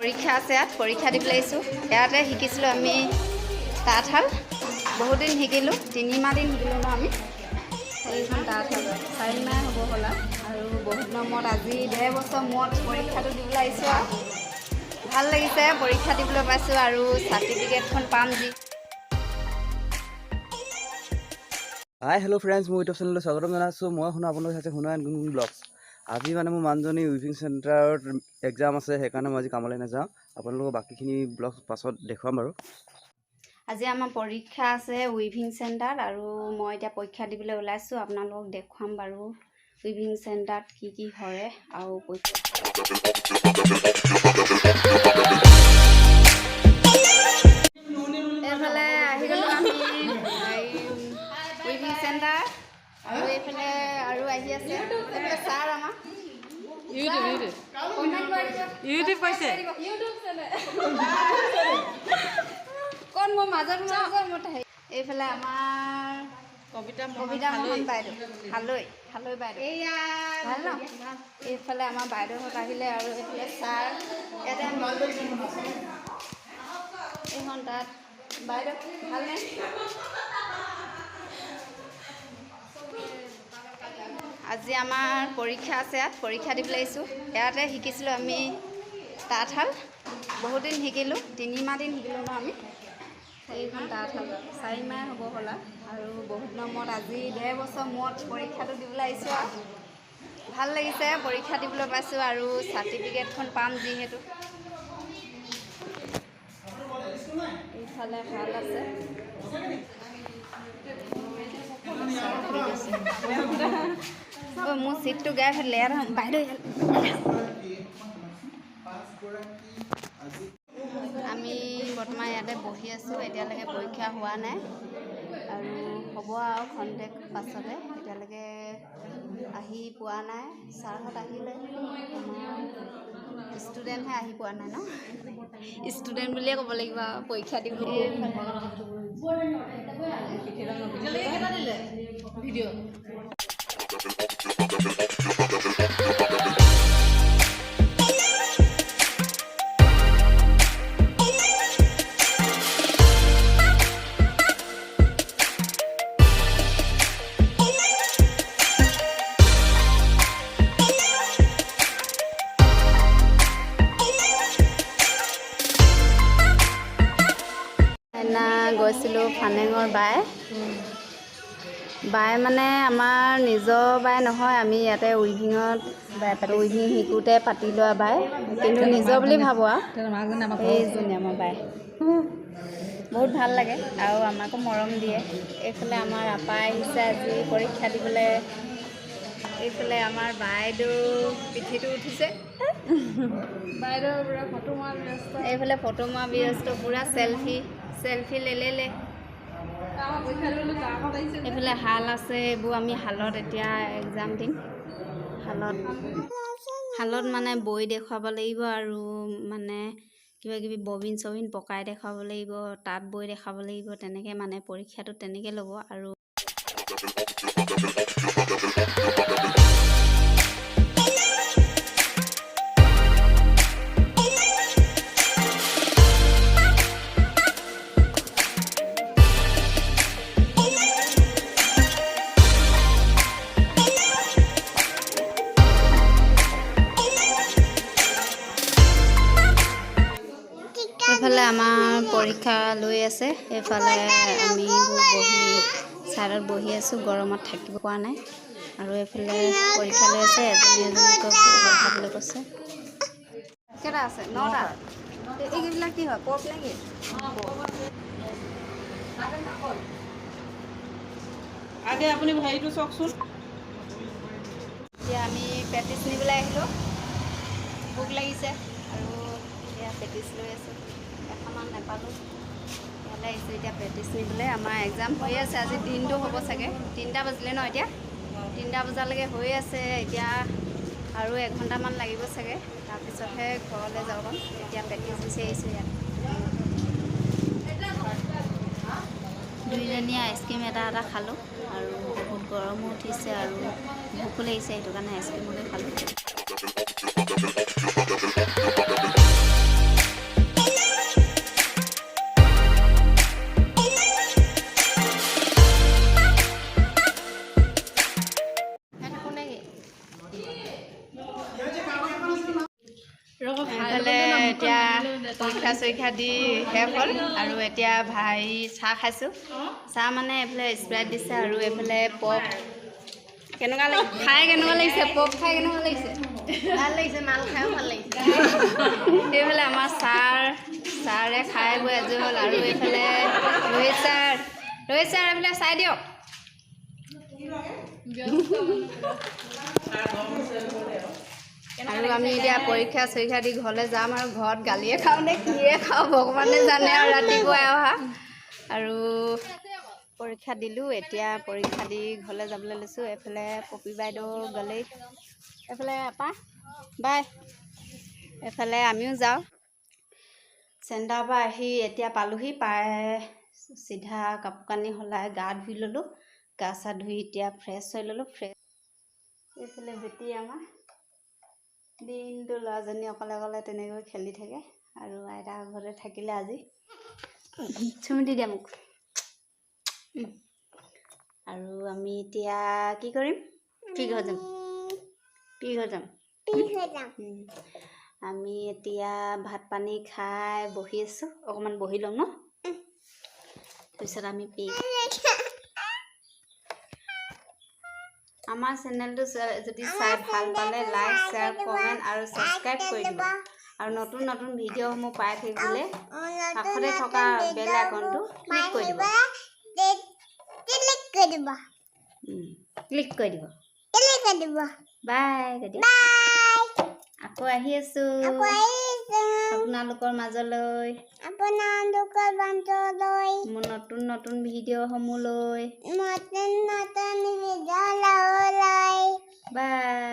পৰীক্ষা আছে ইয়াত, পৰীক্ষা দিবলৈ আহিছোঁ। ইয়াতে শিকিছিলোঁ আমি তাঁতশাল, বহুত দিন শিকিলোঁ, 3 মাহ দিন শিকিলোঁ ন আমি। চাৰিখন তাঁতশাল, 4 মাহ হ'ব হ'ল আৰু বহুত দিনৰ মূৰত আজি 1.5 বছৰ মূৰত পৰীক্ষাটো দিবলৈ আহিছোঁ। আৰু ভাল লাগিছে, পৰীক্ষা দিবলৈ পাইছোঁ আৰু চাৰ্টিফিকেটখন পাম যি। হাই, হেল্ল' ফ্ৰেণ্ডছ, মোৰ ইউটিউব চেনেললৈ স্বাগতম জনাইছোঁ। মই শুনা আপোনালোকে চাইছে শুনা এণ্ড গুণগুণ ব্লগছ। আজি মানে মোৰ মানুহজনী উইভিং চেণ্টাৰত এক্সাম আছে, সেইকাৰণে মই আজি কামলৈ নাযাওঁ। আপোনালোকক বাকীখিনি ব্লগ পাছত দেখুৱাম বাৰু। আজি আমাৰ পৰীক্ষা আছে উইভিং চেণ্টাৰত আৰু মই এতিয়া পৰীক্ষা দিবলৈ ওলাইছোঁ। আপোনালোকক দেখুৱাম বাৰু উইভিং চেণ্টাৰত কি কি হয় আৰু পৰীক্ষা। এইফালে আহি গ'লোঁ আমি এই উইভিং চেণ্টাৰ আৰু এইফালে আৰু আহি আছে। এইফালে ছাৰ আমাৰ। YouTube, YouTube. কমেণ্ট কৰি দিব। ইউটিউব পাইছে। কোন মই মাজত মাজত মই হেৰি। এইফালে আমাৰ কবিতা। কবিতা মোহন বাইদেউ, হালৈ হালৈ বাইদেউ, ভাল ন? এইফালে আমাৰ বাইদেউহঁত আহিলে আৰু এইফালে ছাৰ। ইয়াতে আমি এইখন তাত। বাইদেউ, ভালনে? আজি আমাৰ পৰীক্ষা আছে ইয়াত, পৰীক্ষা দিবলৈ আহিছোঁ। ইয়াতে শিকিছিলোঁ আমি তাঁতশাল, বহুত দিন শিকিলোঁ, 3 মাহ দিন শিকিলোঁ ন আমি। চাৰিখন তাঁতশাল, 4 মাহ হ'ব হ'ল আৰু বহুত দিনৰ মূৰত আজি 1.5 বছৰ মূৰত পৰীক্ষাটো দিবলৈ আহিছোঁ। আৰু ভাল লাগিছে, পৰীক্ষা দিবলৈ পাইছোঁ আৰু চাৰ্টিফিকেটখন পাম যিহেতু। এইফালে শাল আছে। ঠিক আছে। অ' মোৰ চিটটো গাই ফেলে ইয়াত। বাইদেউ, আমি বৰ্তমান ইয়াতে বহি আছোঁ। এতিয়ালৈকে পৰীক্ষা হোৱা নাই আৰু হ'ব আৰু খন্তেক পাছতে। এতিয়ালৈকে আহি পোৱা নাই। ছাৰহঁত আহিলে, আমাৰ ষ্টুডেণ্টহে আহি পোৱা নাই ন। ষ্টুডেণ্ট বুলিয়ে ক'ব লাগিব আৰু পৰীক্ষা দিবলৈ। ভিডিঅ'। সেইদিনা গৈছিলোঁ ফানেঙৰ বাই বাই, মানে আমাৰ নিজৰ বাই নহয়, আমি ইয়াতে উইভিঙত উইভিং শিকোঁতে পাতি লোৱা বাই, কিন্তু নিজৰ বুলি ভাবোঁ আৰু। এইজনী আমাৰ বাই, বহুত ভাল লাগে আৰু আমাকো মৰম দিয়ে। এইফালে আমাৰ আপা আহিছে আজি পৰীক্ষা দিবলৈ। এইফালে আমাৰ বাইদেউ পিঠিটো উঠিছে। বাইদেউ পুৰা ফটো মৰা ব্যস্ত। এইফালে ফটো মৰা ব্যস্ত, পূৰা চেলফি চেলফি লেলে। আমাৰ পৰীক্ষা দিবলৈ আগত আহিছে। এইফালে শাল আছে। এইবোৰ আমি শালত এতিয়া এক্সাম দিম। শালত শালত মানে বৈ দেখুৱাব লাগিব আৰু মানে কিবা কিবি ববিন চবিন পকাই দেখুৱাব লাগিব, তাঁত বৈ দেখাব লাগিব। তেনেকৈ মানে পৰীক্ষাটো তেনেকৈ ল'ব। আৰু এইফালে আমাৰ পৰীক্ষা লৈ আছে। এইফালে আমি বহি ছাইডত বহি আছোঁ, গৰমত থাকিব পৰা নাই। আৰু এইফালে পৰীক্ষা লৈ আছে, এজনী এজনীকৈ বহাবলৈ কৈছে। কেইটা আছে? 9টা। এইবিলাক কি হয়, পৰ্ক নেকি? আগে আপুনি হেৰিটো চাওকচোন। এতিয়া আমি পেটিছ নিবলৈ আহিলোঁ, ভোক লাগিছে আৰু এতিয়া পেটিছ লৈ আছোঁ। এখনত নাপালোঁ, ইয়ালৈ আহিছোঁ এতিয়া পেটিছ নিবলৈ। আমাৰ এক্সাম হৈ আছে, আজি দিনটো হ'ব চাগে। 3টা বাজিলে ন এতিয়া? 3টা বজালৈকে হৈ আছে। এতিয়া আৰু এঘণ্টামান লাগিব চাগে, তাৰপিছতহে ঘৰলৈ যাব পাৰিম। এতিয়া পেটিছ বিচাৰি আহিছোঁ ইয়াত। দুইজনীয়ে আইচক্ৰীম এটা এটা খালোঁ আৰু বহুত গৰমো উঠিছে আৰু ভোকো লাগিছে, সেইটো কাৰণে আইচক্ৰীমকে খালোঁ। এইফালে এতিয়া পৰীক্ষা চৰীক্ষা দি শেষ হ'ল আৰু এতিয়া ভাই চাহ খাইছোঁ। চাহ মানে এইফালে স্প্ৰাইট দিছে আৰু এইফালে পপ। কেনেকুৱা লাগিছে খাই? কেনেকুৱা লাগিছে পপ খাই? কেনেকুৱা লাগিছে? ভাল লাগিছে, মাল খায়ো ভাল লাগিছে। এইফালে আমাৰ ছাৰ, ছাৰে খাই বৈ আজৰি হ'ল। আৰু এইফালে ৰোহিত ছাৰ, ৰোহিত ছাৰ, এইফালে চাই দিয়ক। আৰু আমি এতিয়া পৰীক্ষা চৰীক্ষা দি ঘৰলৈ যাম আৰু ঘৰত গালিয়ে খাওঁ নে কিয়ে খাওঁ ভগৱানে জানে। আৰু ৰাতিপুৱাই অহা আৰু পৰীক্ষা দিলোঁ, এতিয়া পৰীক্ষা দি ঘৰলৈ যাবলৈ লৈছোঁ। এইফালে পপী বাইদেউ গ'লেই, এইফালে আপা বাই, এইফালে আমিও যাওঁ। চেণ্টাৰৰ পৰা আহি এতিয়া পালোহি, পাই চিধা কাপোৰ কানি সলাই গা ধুই ল'লোঁ। গা চা ধুই এতিয়া ফ্ৰেছ হৈ ল'লোঁ, ফ্ৰেছ। এইফালে বেটি আমাৰ দিনটো ল'ৰাজনী অকলে অকলে তেনেকৈ খেলি থাকে আৰু আইতাৰ ঘৰতে থাকিলে আজি। চুমুটি দিয়া মোক। আৰু আমি এতিয়া কি কৰিম? কি ঘৰ যাম? পি ঘৰ যাম। আমি এতিয়া ভাত পানী খাই বহি আছোঁ, অকণমান বহি ল'ম ন, তাৰপিছত আমি পি। আমাৰ চেনেলটো যদি চাই ভাল পালে লাইক, শ্বেয়াৰ, কমেণ্ট আৰু ছাবস্ক্ৰাইব কৰি দিব। আৰু নতুন নতুন ভিডিঅ'সমূহ পাই থাকিবলৈ কাষতে থকা বেল আইকনটো ক্লিক কৰি দিব, ক্লিক কৰি দিব। বাই কৰি। আকৌ আহি আছোঁ আপোনালোকৰ মাজলৈ মোৰ নতুন নতুন ভিডিঅ'সমূহ লৈ। বাই।